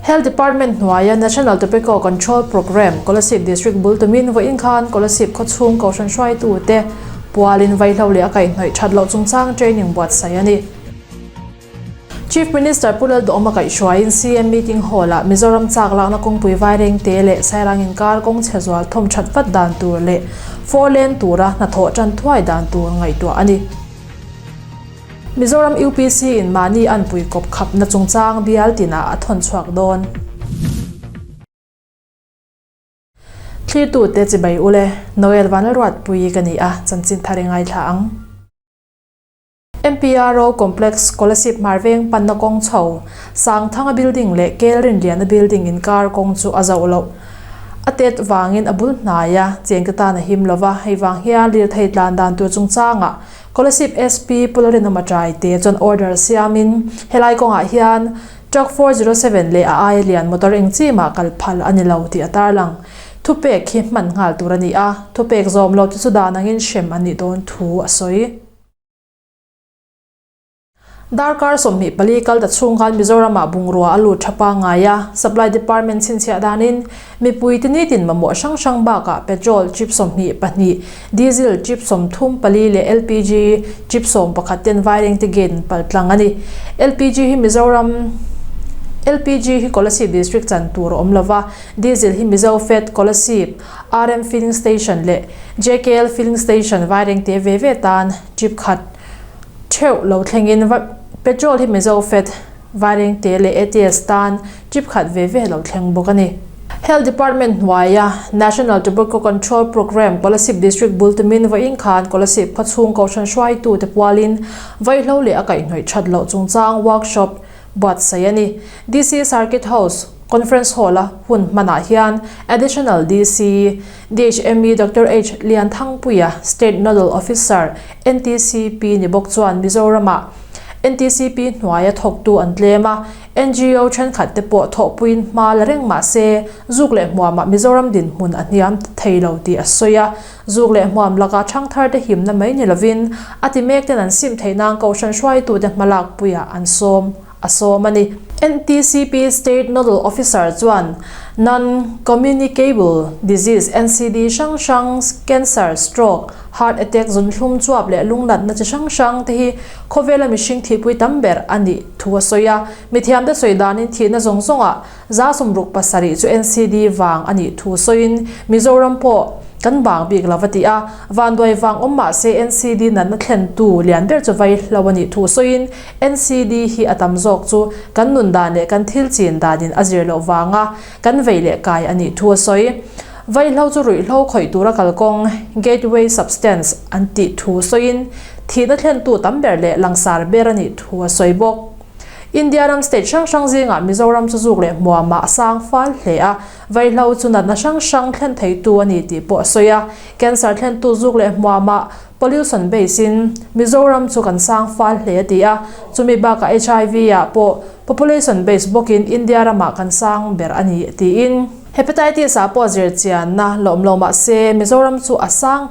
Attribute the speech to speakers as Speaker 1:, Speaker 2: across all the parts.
Speaker 1: Health Department hnuaia National Tobacco Control Programme, Kolasib District bul tumin vawiin khan Kolasib khawchhung kohhran hruaitute pualin vaihlo leh a kaihhnawih that loh chungchang training buatsaih a ni. Chief Minister Pu Lalduhawma kaihhruaiin CM Meeting Hall-ah Mizoram chak lakna kawngpui vairengte leh Sairang inkar kawng chhe zual thawm that vat dan tur leh four lane tura hnathawh tan thuai dan tur ngaihtuah a ni. Mizoram UPC in mahni anpui kawp khapna chungchang bial tinah a thawn chhuak dawn. Thlirtute chibai ule, Noel Vanlalruatpui ka ni a, chanchin thar i ngaithla ang. MPRO Complex, Kolasib Hmarveng panna kawng chho, Sangthanga Building leh Kelrinliana Building inkar kawng chu a zauh loh. A tet vangin a bul hnai a, chengte tan a him lova, hei vang hian lirthei tlan dan tur chungchangah Kolasib SP Pu Lalrinawma Ṭaite chuan order siamin helai kawngah hian Truck 407 leh a aia lian motor eng chi mah kal phal a ni lo tih a tarlang. Thupek hi hman nghal tur a ni a, thupek zawm lo te chu dan angin hrem an nih dawn thu a sawi. Darkar 24 kal ta chhung khan Mizoramah bungrua a lut tha pangngai a, Supply Department chhinchhiah danin mipui te nitin mamawh hrang hrang bakah petrol chip 22, diesel chip 34 leh LPG chip 11 ten Vairengte gate an pal tlang a ni. LPG hi Mizoram LPG hi Kolasib District chan tur a awm lova, diesel hi Mizo Fed Kolasib, RM Filling Station leh JKL Filling Station Vairengte ve ve tan chip khat theuh lo thlengin petrol hi Mizo Fed Vairengte leh ATS tan chip khat ve ve lo thleng bawk a ni. Health Department hnuaia National Tobacco Control Programme Kolasib District bul tumin vawiin khan Kolasib khawchhung kohhran hruaitute pualin vaihlo leh a kaihhnawih that loh chungchang workshop buatsaih a ni. DC Circuit House Conference Hall-a hun hmanah hian Additional DC, DHME Doctor H Lianthangpuia, State Nodal Officer, NTCP ni bawk chuan Mizoramah NTCP hnuaia thawktu an tlem a, NGO thenkhat te pawh thawhpuiin hma la reng mah se zuk leh hmuamah Mizoram dinhmun a hniam thei lo tih a sawi a. Zuk leh hmuam laka thangthar te himna mai ni lovin a ti mek ten an sim theih nan kohhran hruaitute hmalakpuiah an sawm a sawm a ni. NTCP State Nodal Officer chuan Non-Communicable Disease, NCD, hrang hrang, cancer, stroke, heart attack, zunthlum chuap leh lungnatna chi hrang hrang te hi khawvela mihring thihpui tam ber a nih thu a sawi a. Mithiamte sawi danin thihna zawng zawngah 67 chu NCD vang a nih thu sawiin Mizoram pawh kan vang bik lo a ti a, vanduai vang awm mah se NCD natna thlentu lian ber chu vai hlo a nih thu sawiin NCD hi a tam zawk chu kan nun dan leh kan thil chin danin a zir loh vanga kan vei leh kai a nih thu a sawi. Vaihlo chu ruihhlo khawih tura kalkawng, gateway substance, an tih thu sawiin thihna thlentu tam ber leh langsar ber a nih thu a sawi bawk. India ram state hrang hrang zingah Mizoram chu zuk leh hmuamah a sang fal hle a, vaihlo chu natna hrang hrang thlen theitu a ni tih pawh a sawi a. Cancer thlentu zuk leh hmuamah pollution base in Mizoram chu kan sang fal hle a ti a, chumi bakah HIV ah pawh population base bawkin India ramah kan sang ber a ni tiin. Hepatitis ah pawh zirchianna la awm lo mah se Mizoram chu a sang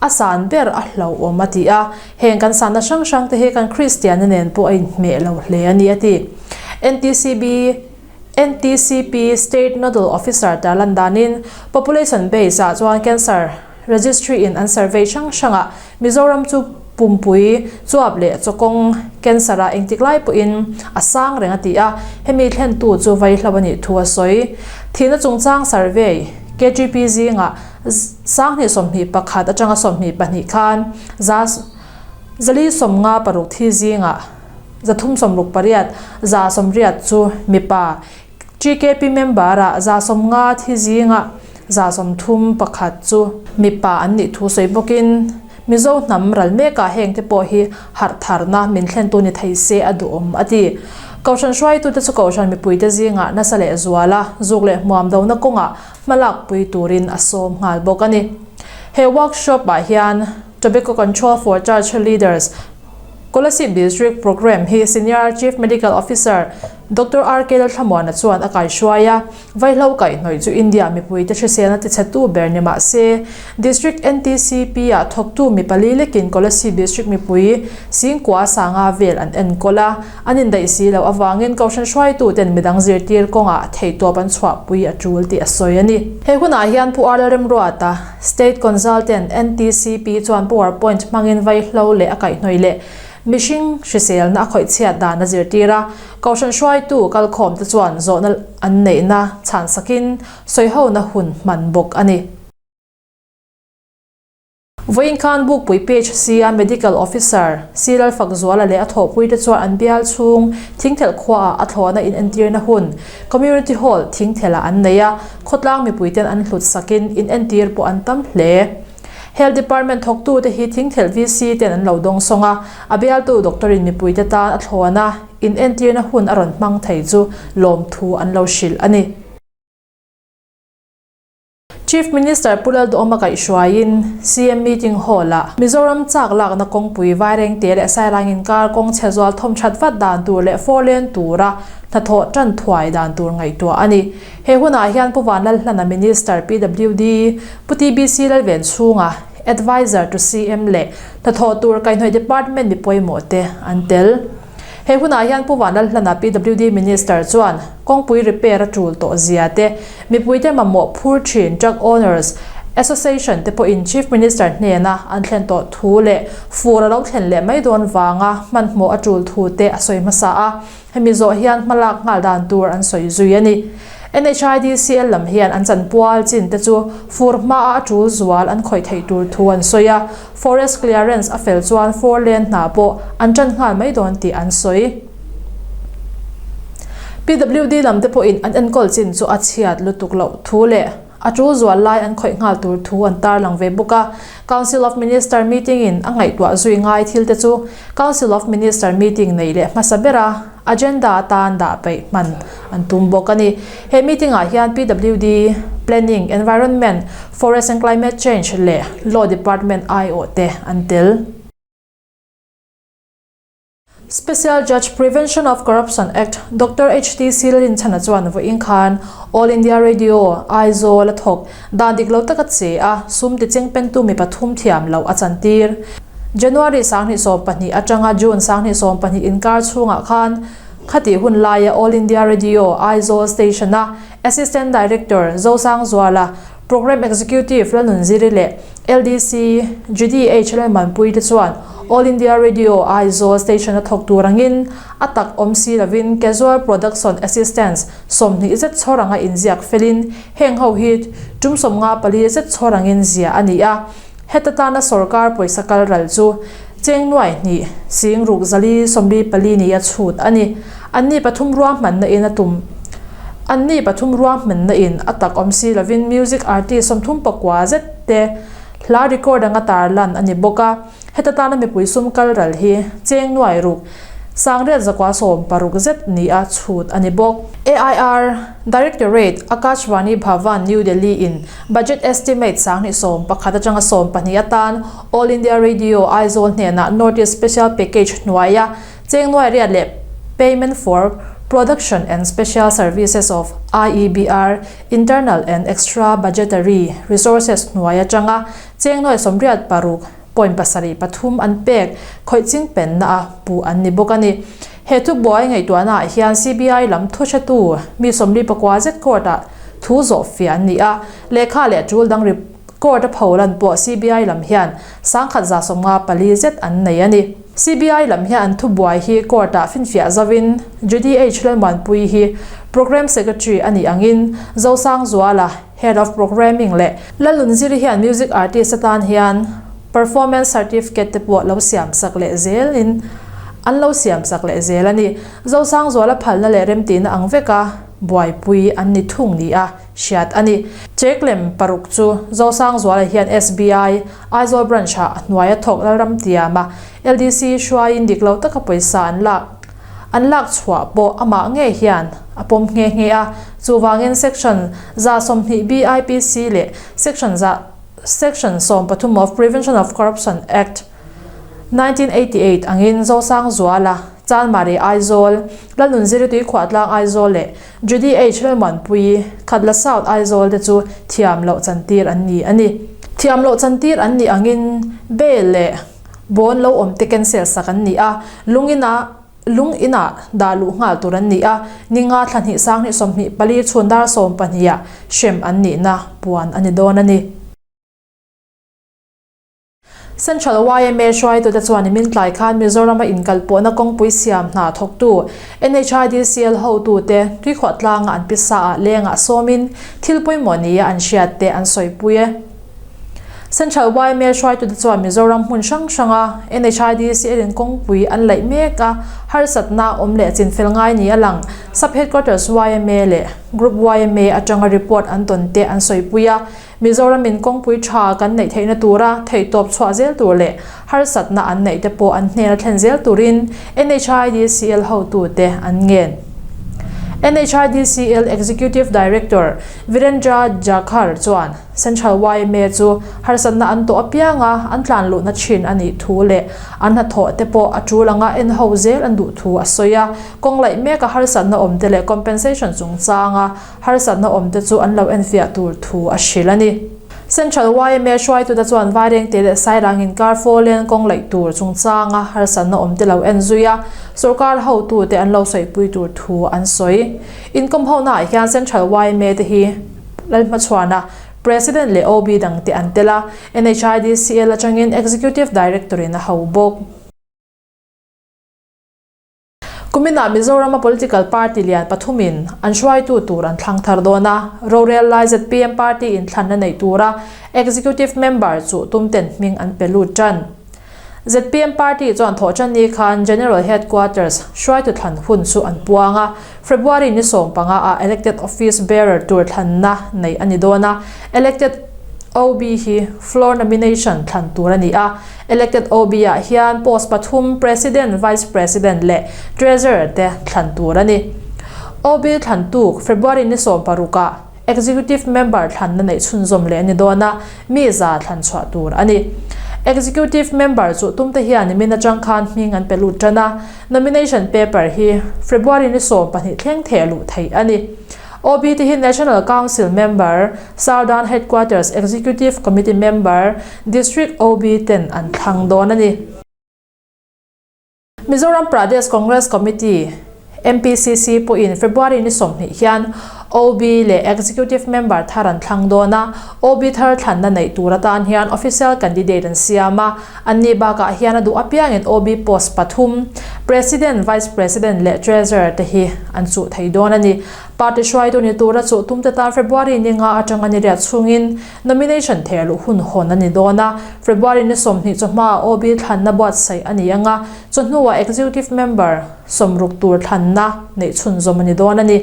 Speaker 1: A san ber a hlauhawm a ti a, heng kan sanna hrang hrang te hi kan Kristianna nen pawh a inhmeh lo hle a ni a ti. NTCB, NTCP State Nodal Officer tar lan danin population base ah chuan cancer registry in an survey hrang hrangah Mizoram chu pumpui, chuap leh chawkawng cancer ah engtik lai pawhin a sang reng a ti a, hemi thlentu chu vaihlo a nih thu a sawi. Thihna chungchang survey KGP zingah 2021 atanga 22 khan 456 thi zingah 368, 180 chu mipa GKP member-ah 150 thi zingah 131 chu mipa an nih thu sawi bawkin Mizo hnam ral mekah hengte pawh hi harh tharna min thlentu ni thei se a duhawm a ti. Kohhran hruaitute chu kohhran mipuite zingah nasa leh zuala zuk leh hmuam dona kawngah hmalakpui turin a sawm nghal bawk a ni. He workshop ah hian Tobacco Control for Church Leaders, Kolasib District Programme hi Senior Chief Medical Officer Doctor RK Lalthlamuana chuan a kaihruai a. Vaihlo kaihhnawih chu India mipuite hriselna tichhetu ber ni mah se, District NTCP-ah thawktu mi pali lekin Kolasib District mipui Singkua sanga vel an enkawl a, an indaih si loh avangin Kohhran hruaituten midang zirtir kawngah theihtawp an chhuahpui a tul tih a sawi a ni. He hunah hian Pu Arla Remruata, State Consultant, NTCP chuan PowerPoint hmangin vaihlo leh a kaihhnawih leh Mihring hriselna a khawih chhiat dan a zirtir a, Kohhran hruaitu kalkhawmte chuan zawhna an neihna chhansakin sawihona hun hman bawk a ni. Vawiin khan Bukpui PHC-a Medical Officer C Lalfakzuala leh a thawhpuite chuan an bial chhung Thingthelh khuaah a thlawhna inentirna hun Community Hall Thingthelh-ah an nei a, khawtlang mipuiten an hlut sakin inentir pawh an tam hle. Health Department thawktute hi Thingthelh VC ten an lo dawngsawng a, a bialtu doctor-in mipuite tan a thlawn a, inentirna hun a rawn hmang thei chu lawmthu an lo hrilh a ni. Chief Minister Pu Lalduhawma kaihhruaiin CM Meeting Hall-ah Mizoram chak lakna kawngpui Vairengte leh Sairang inkar kawng chhe zual thawmthat vat dan tur leh four lane tura hnathawh tan thuai dan tur ngaihtuah a ni. He hunah hian Pu Vanlalhlana Minister PWD, Pu TBC Lalvenchhunga, Adviser to CM leh hnathawh tur kaihhnawih Department mi pawimawh te an tel. He hunah hian Pu Vanlalhlana PWD Minister chuan kawngpui repair a tul tawh zia te, mipuite mamawh phur thin Truck Owners Association te pawhin Chief Minister hnena an thlen tawh thu leh fur a lo thlen leh mai dawn vanga hmanhmawh a tul thu te a sawi hmasa a. Hemi zawh hian hmalak nghal dan tur an sawi zui a ni. NHIDCL lam hian an chanpual chin te chu fur hmaa a tul zual an khawih theih tur thu an sawi a, forest clearance a fel chuan four lane hna pawh an tan nghal mai dawn tih an sawi. PWD lam te pawhin an enkawl chin chu a chhiat lutuk loh thu leh a tul zual lai an khawih nghal tur thu an tarlang ve bawk a. Council of Minister meeting in a ngaihtuah zui ngai thil te chu Council of Minister meeting nei leh hmasa bera agenda atan dah peih hman an tum bawk a ni. He meeting ah hian PWD, Planning, Environment, Forest and Climate Change leh Law Department aiawh te an tel. Special Judge Prevention of Corruption Act Doctor HTC Lalinchhana chuan vawiin khan All India Radio, Aizawl a thawk dan dik lo taka che a sum tichengpentu mi pathum thiam loh a chantir. January 2012 atanga June 2012 inkar chhungah khan khatih hun laia All India Radio, Aizawl Station-a Assistant Director Zosangzuala, Programme Executive Lalnunziri leh LDC, GDH Lalmanpui te chuan All India Radio Aizawl Station a thawk tur angin a tak awm si lovin Casual Production Assistants 20 zet chhawr anga inziak felin heng ho hi tum 54 zet chhawr angin ziah a ni a. Heta tana sorkar pawisa kal ral chu cheng nuai hnih sing ruk zali 44 ni a chhut a ni. Anni pathum ruahmanna in a tum Anni pathum ruahmanna in a tak awm si lovin music artist 39 zet te hla record anga tarlan a ni bawk a. Heta tana mipui sum kal ral hi cheng nuai ruk 960 zet ni a chhut a ni bawk. AIR Directorate, Akashvani Bhavan, New Delhi in Budget Estimate 2011 atanga 12 atan All India Radio Aizawl hnenah North East Special Package hnuaia cheng nuai riat leh Payment for Production and Special Services of IEBR, Internal and Extra Budgetary Resources hnuai atanga cheng nuai 86 point pasarih pathum an pek khawih ching penna a pu an ni bawk a ni. He thubuai ngaihtuahna ah hian CBI lam thu hretu mi 49 zet court ah thu zawh fiah an ni a, lehkha leh tul dang record a pholan pawh CBI lam hian 1154 zet an nei a ni. CBI lam hian an thubuai hi court ah finfiah zovin GDH Lalmuanpui hi Programme Secretary a nih angin Zosangzuala, Head of Programming leh Lalnunziri hian music artist atan hian performance certificate te pawh lo siam sak leh zelin an lo siam sak leh zel a ni. Zosangzuala phalna leh remtihna ang veka buaipui an ni thung ni a hriat a ni. Check lem paruk chu Zosangzuala hian SBI, Aizawl Branch-ah a hnuaia thawk Lalramtiama LDC hruaiin dik lo taka pawisa an lak An lak chhuah pawh amah ngei hian a pawm nghe nghe a, chuvangin Section 120 BIPC leh Section Section 13 of Prevention of Corruption Act, 1988 angin Zosangzuala. Chanmari Aizawl, Lalnunziri Tuikhuahtlang Aizawl leh Judy H Lalmuanpuii, Khatla South Aizawl te chu thiam loh chantir an ni a ni. Thiam loh chantir an nih angin bail leh bond lo awm te cancel sak an ni a, lung inah lung inah dah luh nghal tur an ni a, ninga thla hnih sanghnih 24 chhun dar sawmpahnih ah hrem an nihna puan a ni dawn a ni. Central yma hruaitute chuan nimin tlai khan Mizoram-a inkalpawhna kawngpui siam hna thawktu NHIDCL hotute tuikhuah tlanga an pisa ah lengah sawmin thil pawimawh nia an hriat te an sawipui e. Central yma hruaitute chuan Mizoram hmun hrang hranga NHIDCL in kawngpui an laih mek a, harsatna awm leh chinfel ngai ni a lang. Sub Headquarters yma leh Group yma atanga report an tawn te an sawipui a. Mizoramin kawngpui tha kan neih theihna tura theihtawp chhuah zel tur leh harsatna an neih te pawh an hnena thlen zel turin NHIDCL hotute an ngen. NHIDCL Executive Director Virendra Jakhar chuan Central yma chu harsatna an tawh apianga an tlan luhna thin a nih thu leh an hnathawh te pawh a tul anga en ho zel an duh thu a sawi a. Kawng laih meka harsatna awm te leh compensation chungchanga Harsatna awmte chu an lo enfiah tur thu a hrilh a ni. Central yma hruaitute chuan Vairengte leh Sairang inkar four lane kawng laih tur chungchanga harsatna awmte lo en zui a, sorkar hotute an lo sawipui tur thu an sawi. Inkawm honaah hian Central yma te hi Lalhmachhuana, President leh OB dangte an tel a, NHIDCL atangin Executive Director-in a ho bawk. Kuminah Mizorama political party lian pathumin an hruaitu tur an thlang thar dawn a, rorel lai zpm party in thlanna neih tura executive member chu tumten hming an pe lut tan. Zpm party chuan thawhtan ni khan General Headquarters hruaitu thlan hun chu an puang a, February ni 15 ah elected office bearer tur thlanna neih a ni dawn a, elected OB hi floor nomination thlan tur a ni a. Elected OB ah hian post pathum President, Vice President leh Treasurer te thlan tur a ni. OB thlan tuk February ni 16 ah Executive Member thlanna neih chhunzawm leh a ni dawn a, mi za thlan chhuah tur a ni. Executive Member chu tumte hian nimin atang khan hming an pe lut tan a, nomination paper hi February ni 12 thleng theh luh theih a ni. OB te hi National Council Member, Southern Headquarters Executive Committee Member, District OB ten an thlang dawn a ni. Mizoram Pradesh Congress Committee, MPCC, pawhin February ni 20 hian OB leh Executive Member thar an thlang dawn a, OB thar thlanna neih tur atan hian Official Candidate an siam a, anni bakah hian a duh apiangin OB post pathum, President, Vice President leh Treasurer te hi an chuh thei dawn a ni. Party hruaitu ni tura chuh tumte tan February ni nga atanga ni riat chhungin Nomination theh luh hun hawn a ni dawn a, February ni 20 chawhmaah OB thlanna buatsaih a ni ang a, chawhnuah Executive Member sawmruk tur thlanna neih chhunzawm a ni dawn a ni.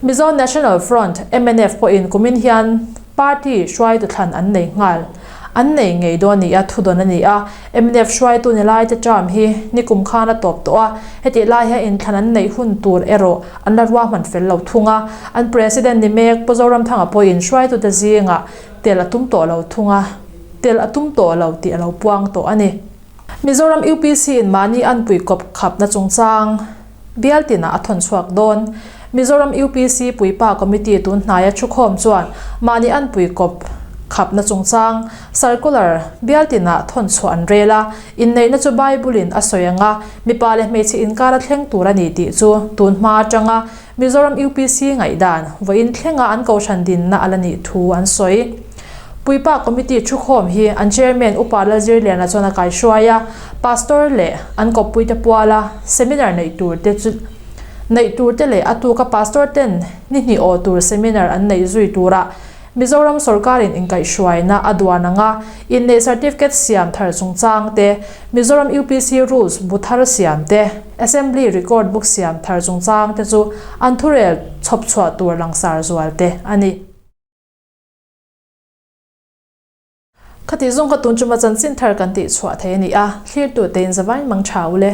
Speaker 1: Mizo National Front, mnf, pawhin kumin hian party hruaitu thlan an nei nghal an nei ngei dawn nia thudawn a ni a, mnf hruaitu ni laite term hi nikum khan a tawp tawh a, hetih lai hian inthlan an neih hun tur erawh An la ruahman fel lo thung a, an President ni mek Pu Zoramthanga pawhin hruaitute zingah tel a tum tawh lo thung a, tel a tum tawh lo tih a lo puang tawh a ni. Mizoram UPC in mahni anpui kawp khapna chungchang bial tinah a thawn chhuak dawn. Mizoram UPC puipa committee tun hnaia thukhawm chuan mahni anpui kawp khapna chungchang circular bial tinah thawn chhuah an rel a, Inneihna chu Bible-in a sawi ang a, mipa leh hmeichhe inkar a thleng tur a ni tih chu tun hma atanga Mizoram UPC ngaihdan vawiin thlenga an kohhran dinna a la nih thu an sawi. Puipa Committee thukhawm hi an Chairman Upa Lalzirliana chuan a kaihruai a, Pastor leh an kawppuite puala seminar neih tur te chu neih tur te leh a tuka Pastor ten ni hnih aw tur seminar an neih zui turah Mizoram sorkarin inkaihhruaina a duan ang a, inneih certificate siam thar chungchang te, Mizoram UPC rules bu thar siam te, Assembly record book siam thar chungchang te chu an thurel chhawp chhuah tur langsar zual te a ni. Khati zawng kha tun chuma chanchin thar kan tih chhuah thei a ni a, thlirtu tein zavain mang tha u le.